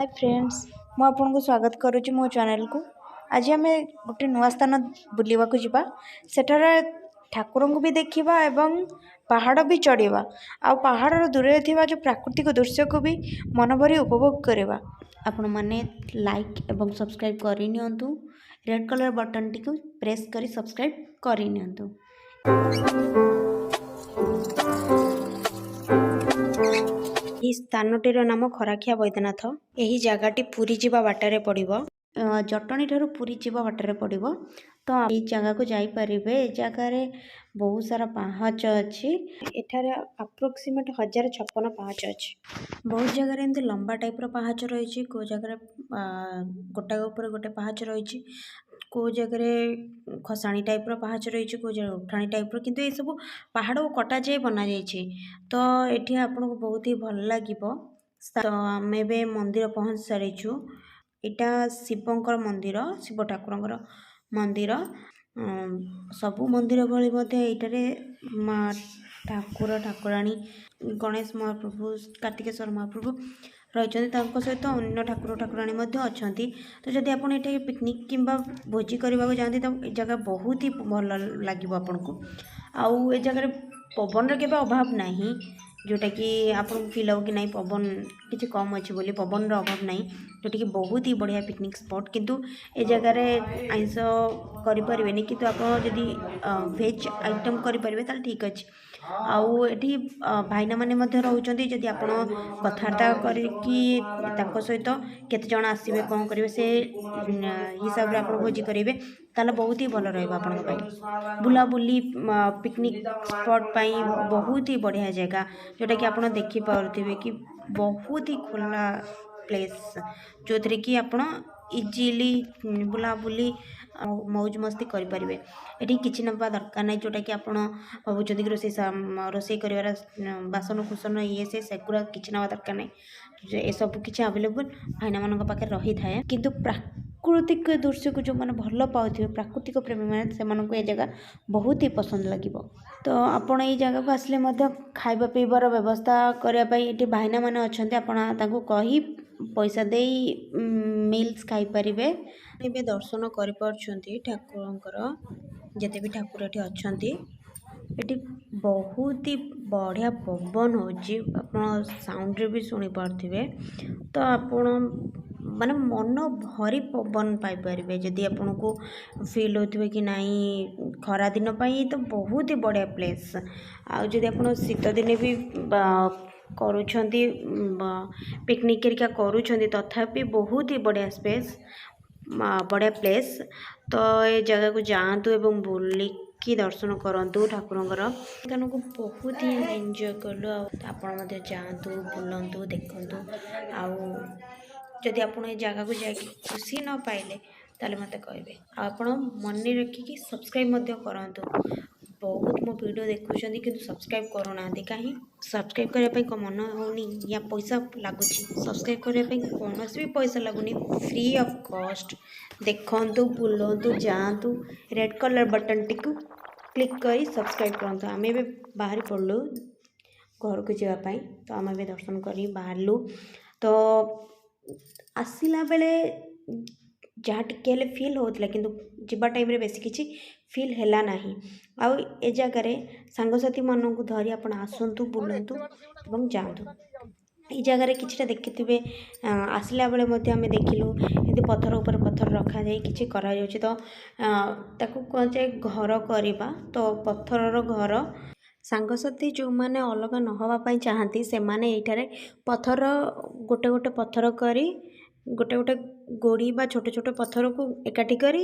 ହାଏ friends, ମୁଁ ଆପଣଙ୍କୁ ସ୍ୱାଗତ କରୁଛି ମୋ ଚ୍ୟାନେଲକୁ। ଆଜି ଆମେ ଗୋଟେ ନୂଆ ସ୍ଥାନ ବୁଲିବାକୁ ଯିବା। ସେଠାରେ ଠାକୁରଙ୍କୁ ବି ଦେଖିବା ଏବଂ ପାହାଡ଼ ବି ଚଢ଼ିବା ଆଉ ପାହାଡ଼ର ଦୂରରେ ଥିବା ଯେଉଁ ପ୍ରାକୃତିକ ଦୃଶ୍ୟକୁ ବି ମନ ଭରି ଉପଭୋଗ କରିବା। ଆପଣମାନେ ଲାଇକ୍ ଏବଂ ସବସ୍କ୍ରାଇବ୍ କରିନିଅନ୍ତୁ। ରେଡ଼୍ କଲର୍ ବଟନ୍ଟିକୁ ପ୍ରେସ୍ କରି ସବସ୍କ୍ରାଇବ୍ କରିନିଅନ୍ତୁ। ଏହି ସ୍ଥାନଟିର ନାମ ଖରାଖିଆ ବୈଦ୍ୟନାଥ। ଏହି ଜାଗାଟି ପୁରୀ ଯିବା ବାଟରେ ପଡ଼ିବ। ଜଟଣୀ ଠାରୁ ପୁରୀ ଯିବା ବାଟରେ ପଡ଼ିବ। ତ ଏଇ ଜାଗାକୁ ଯାଇପାରିବେ। ଏ ଜାଗାରେ ବହୁତ ସାରା ପାହାଚ ଅଛି। ଏଠାରେ ଆପ୍ରୋକ୍ସିମେଟ୍ 1056 ପାହାଚ ଅଛି। ବହୁତ ଜାଗାରେ ଏମିତି ଲମ୍ବା ଟାଇପ୍ର ପାହାଚ ରହିଛି, କେଉଁ ଜାଗାରେ ଗୋଟାକ ଉପରେ ଗୋଟେ ପାହାଚ ରହିଛି, କେଉଁ ଜାଗାରେ ଖସାଣି ଟାଇପ୍ର ପାହାଚ ରହିଛି, କେଉଁ ଜାଗାରେ ଉଠାଣି ଟାଇପ୍ର। କିନ୍ତୁ ଏସବୁ ପାହାଡ଼କୁ କଟାଯାଇ ବନାଯାଇଛି। ତ ଏଠି ଆପଣଙ୍କୁ ବହୁତ ହି ଭଲ ଲାଗିବ। ତ ଆମେ ଏବେ ମନ୍ଦିର ପହଞ୍ଚି ସାରିଛୁ। ଏଇଟା ଶିବଙ୍କର ମନ୍ଦିର, ଶିବ ଠାକୁରଙ୍କର ମନ୍ଦିର। ସବୁ ମନ୍ଦିର ଭଳି ମଧ୍ୟ ଏଇଟାରେ ମା ଠାକୁର ଠାକୁରାଣୀ, ଗଣେଶ ମହାପ୍ରଭୁ, କାର୍ତ୍ତିକେଶ୍ୱର ମହାପ୍ରଭୁ ରହିଛନ୍ତି। ତାଙ୍କ ସହିତ ଅନ୍ୟ ଠାକୁର ଠାକୁରାଣୀ ମଧ୍ୟ ଅଛନ୍ତି। ତ ଯଦି ଆପଣ ଏଠି ପିକନିକ୍ କିମ୍ବା ଭୋଜି କରିବାକୁ ଯାଆନ୍ତି, ତ ଏ ଜାଗା ବହୁତ ହି ଭଲ ଲାଗିବ ଆପଣଙ୍କୁ। ଆଉ ଏ ଜାଗାରେ ପବନର କେବେ ଅଭାବ ନାହିଁ, ଯେଉଁଟାକି ଆପଣଙ୍କୁ ଫିଲ୍ ହେବ କି ନାହିଁ, ପବନ କିଛି କମ୍ ଅଛି ବୋଲି। ପବନର ଅଭାବ ନାହିଁ, ଯେଉଁଟାକି ବହୁତ ହି ବଢ଼ିଆ ପିକନିକ୍ ସ୍ପଟ୍। କିନ୍ତୁ ଏ ଜାଗାରେ ଆଇଁଷ କରିପାରିବେନି, କିନ୍ତୁ ଆପଣ ଯଦି ଭେଜ୍ ଆଇଟମ୍ କରିପାରିବେ, ତାହେଲେ ଠିକ୍ ଅଛି। ଆଉ ଏଠି ଭାଇନାମାନେ ମଧ୍ୟ ରହୁଛନ୍ତି। ଯଦି ଆପଣ କଥାବାର୍ତ୍ତା କରିକି ତାଙ୍କ ସହିତ କେତେ ଜଣ ଆସିବେ, କ'ଣ କରିବେ, ସେ ହିସାବରେ ଆପଣ ଭୋଜି କରିବେ, ତାହେଲେ ବହୁତ ହି ଭଲ ରହିବ ଆପଣଙ୍କ ପାଇଁ। ବୁଲାବୁଲି, ପିକନିକ୍ ସ୍ପଟ୍ ପାଇଁ ବହୁତ ହି ବଢ଼ିଆ ଜାଗା, ଯେଉଁଟାକି ଆପଣ ଦେଖିପାରୁଥିବେ କି ବହୁତ ହି ଖୋଲା ପ୍ଲେସ୍, ଯେଉଁଥିରେ କି ଆପଣ ଇଜିଲି ବୁଲାବୁଲି ଆଉ ମୌଜ ମସ୍ତି କରିପାରିବେ। ଏଠି କିଛି ନେବା ଦରକାର ନାହିଁ, ଯେଉଁଟାକି ଆପଣ ଭାବୁଛନ୍ତି କି ରୋଷେଇ କରିବାର ବାସନ କୁସନ, ଇଏ ସେ, ସେଗୁଡ଼ା କିଛି ନେବା ଦରକାର ନାହିଁ। ଏସବୁ କିଛି ଆଭେଲେବୁଲ୍ ଭାଇନାମାନଙ୍କ ପାଖରେ ରହିଥାଏ। କିନ୍ତୁ ପ୍ରାକୃତିକ ଦୃଶ୍ୟକୁ ଯେଉଁମାନେ ଭଲ ପାଉଥିବେ, ପ୍ରାକୃତିକ ପ୍ରେମୀମାନେ, ସେମାନଙ୍କୁ ଏ ଜାଗା ବହୁତ ହି ପସନ୍ଦ ଲାଗିବ। ତ ଆପଣ ଏଇ ଜାଗାକୁ ଆସିଲେ ମଧ୍ୟ ଖାଇବା ପିଇବାର ବ୍ୟବସ୍ଥା କରିବା ପାଇଁ ଏଠି ଭାଇନାମାନେ ଅଛନ୍ତି। ଆପଣ ତାଙ୍କୁ କହି ପଇସା ଦେଇ ମିଲ୍ସ ଖାଇପାରିବେ। ଏବେ ଦର୍ଶନ କରିପାରୁଛନ୍ତି ଠାକୁରଙ୍କର, ଯେତେ ବି ଠାକୁର ଏଠି ଅଛନ୍ତି। ଏଠି ବହୁତ ହି ବଢ଼ିଆ ପବନ ହେଉଛି, ଆପଣ ସାଉଣ୍ଡରେ ବି ଶୁଣିପାରୁଥିବେ। ତ ଆପଣ ମାନେ ମନ ଭରି ପବନ ପାଇପାରିବେ। ଯଦି ଆପଣଙ୍କୁ ଫିଲ୍ ହେଉଥିବ କି ନାଇଁ, ଖରାଦିନ ପାଇଁ ତ ବହୁତ ହି ବଢ଼ିଆ ପ୍ଲେସ୍। ଆଉ ଯଦି ଆପଣ ଶୀତ ଦିନେ ବି ବା କରୁଛନ୍ତି, ପିକନିକ୍ ହେରିକା କରୁଛନ୍ତି, ତଥାପି ବହୁତ ହି ବଢ଼ିଆ ସ୍ପେସ୍, ବଢ଼ିଆ ପ୍ଲେସ୍। ତ ଏ ଜାଗାକୁ ଯାଆନ୍ତୁ ଏବଂ ବୁଲିକି ଦର୍ଶନ କରନ୍ତୁ ଠାକୁରଙ୍କର। ସ୍ଥାନକୁ ବହୁତ ହିଁ ଆମେ ଏନ୍ଜୟ କଲୁ। ଆଉ ଆପଣ ମଧ୍ୟ ଯାଆନ୍ତୁ, ବୁଲନ୍ତୁ, ଦେଖନ୍ତୁ। ଆଉ ଯଦି ଆପଣ ଏ ଜାଗାକୁ ଯାଇକି ଖୁସି ନ ପାଇଲେ, ତାହେଲେ ମୋତେ କହିବେ। ଆଉ ଆପଣ ମନେ ରଖିକି ସବସ୍କ୍ରାଇବ୍ ମଧ୍ୟ କରନ୍ତୁ। ବହୁତ ମୋ ଭିଡ଼ିଓ ଦେଖୁଛନ୍ତି, କିନ୍ତୁ ସବସ୍କ୍ରାଇବ୍ କରୁନାହାନ୍ତି। କାହିଁ ସବସ୍କ୍ରାଇବ୍ କରିବା ପାଇଁ କ'ଣ ମନ ହେଉନି ୟା ପଇସା ଲାଗୁଛି? ସବସ୍କ୍ରାଇବ୍ କରିବା ପାଇଁ କୌଣସି ବି ପଇସା ଲାଗୁନି, ଫ୍ରି ଅଫ୍ କଷ୍ଟ। ଦେଖନ୍ତୁ, ବୁଲନ୍ତୁ, ଯାଆନ୍ତୁ, ରେଡ଼୍ କଲର୍ ବଟନ୍ଟିକୁ କ୍ଲିକ୍ କରି ସବସ୍କ୍ରାଇବ୍ କରନ୍ତୁ। ଆମେ ଏବେ ବାହାରି ପଡ଼ିଲୁ ଘରକୁ ଯିବା ପାଇଁ। ତ ଆମେ ଏବେ ଦର୍ଶନ କରି ବାହାରିଲୁ। ତ ଆସିଲା ବେଳେ ଯାହା ଟିକେ ହେଲେ ଫିଲ୍ ହେଉଥିଲା, କିନ୍ତୁ ଯିବା ଟାଇମ୍ରେ ବେଶୀ କିଛି ଫିଲ୍ ହେଲା ନାହିଁ। ଆଉ ଏ ଜାଗାରେ ସାଙ୍ଗସାଥିମାନଙ୍କୁ ଧରି ଆପଣ ଆସନ୍ତୁ, ବୁଲନ୍ତୁ ଏବଂ ଯାଆନ୍ତୁ। ଏଇ ଜାଗାରେ କିଛିଟା ଦେଖିଥିବେ, ଆସିଲା ବେଳେ ମଧ୍ୟ ଆମେ ଦେଖିଲୁ, ଏମିତି ପଥର ଉପରେ ପଥର ରଖାଯାଇ କିଛି କରାଯାଉଛି। ତ ତାକୁ କୁହାଯାଏ ଘର କରିବା। ତ ପଥରର ଘର, ସାଙ୍ଗସାଥି ଯେଉଁମାନେ ଅଲଗା ନ ହେବା ପାଇଁ ଚାହାନ୍ତି, ସେମାନେ ଏଇଠାରେ ପଥର ଗୋଟେ ଗୋଟେ ପଥର କରି, ଗୋଟେ ଗୋଟେ ଗୋଡ଼ି ବା ଛୋଟ ଛୋଟ ପଥରକୁ ଏକାଠି କରି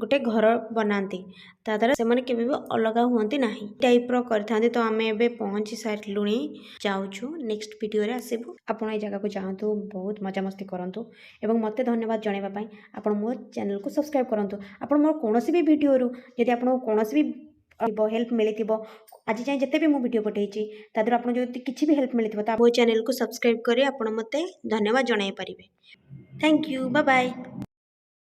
ଗୋଟେ ଘର ବନାନ୍ତି। ତା ଦ୍ୱାରା ସେମାନେ କେବେ ବି ଅଲଗା ହୁଅନ୍ତି ନାହିଁ ଟାଇପ୍ର କରିଥାନ୍ତି। ତ ଆମେ ଏବେ ପହଞ୍ଚି ସାରିଲୁଣି, ଯାଉଛୁ, ନେକ୍ସଟ ଭିଡ଼ିଓରେ ଆସିବୁ। ଆପଣ ଏଇ ଜାଗାକୁ ଯାଆନ୍ତୁ, ବହୁତ ମଜାମସ୍ତି କରନ୍ତୁ ଏବଂ ମୋତେ ଧନ୍ୟବାଦ ଜଣାଇବା ପାଇଁ ଆପଣ ମୋ ଚ୍ୟାନେଲକୁ ସବସ୍କ୍ରାଇବ୍ କରନ୍ତୁ। ଆପଣ ମୋର କୌଣସି ବି ଭିଡ଼ିଓରୁ ଯଦି ଆପଣଙ୍କୁ କୌଣସି ବି ହେଲ୍ପ ମିଳିଥିବ, ଆଜି ଯାଏଁ ଯେତେ ବି ମୁଁ ଭିଡ଼ିଓ ପଠେଇଛି, ତା ଦେହରୁ ଆପଣଙ୍କୁ ଯଦି କିଛି ବି ହେଲ୍ପ ମିଳିଥିବ, ତ ମୋ ଚ୍ୟାନେଲକୁ ସବସ୍କ୍ରାଇବ୍ କରି ଆପଣ ମୋତେ ଧନ୍ୟବାଦ ଜଣାଇ ପାରିବେ। Thank you, bye bye.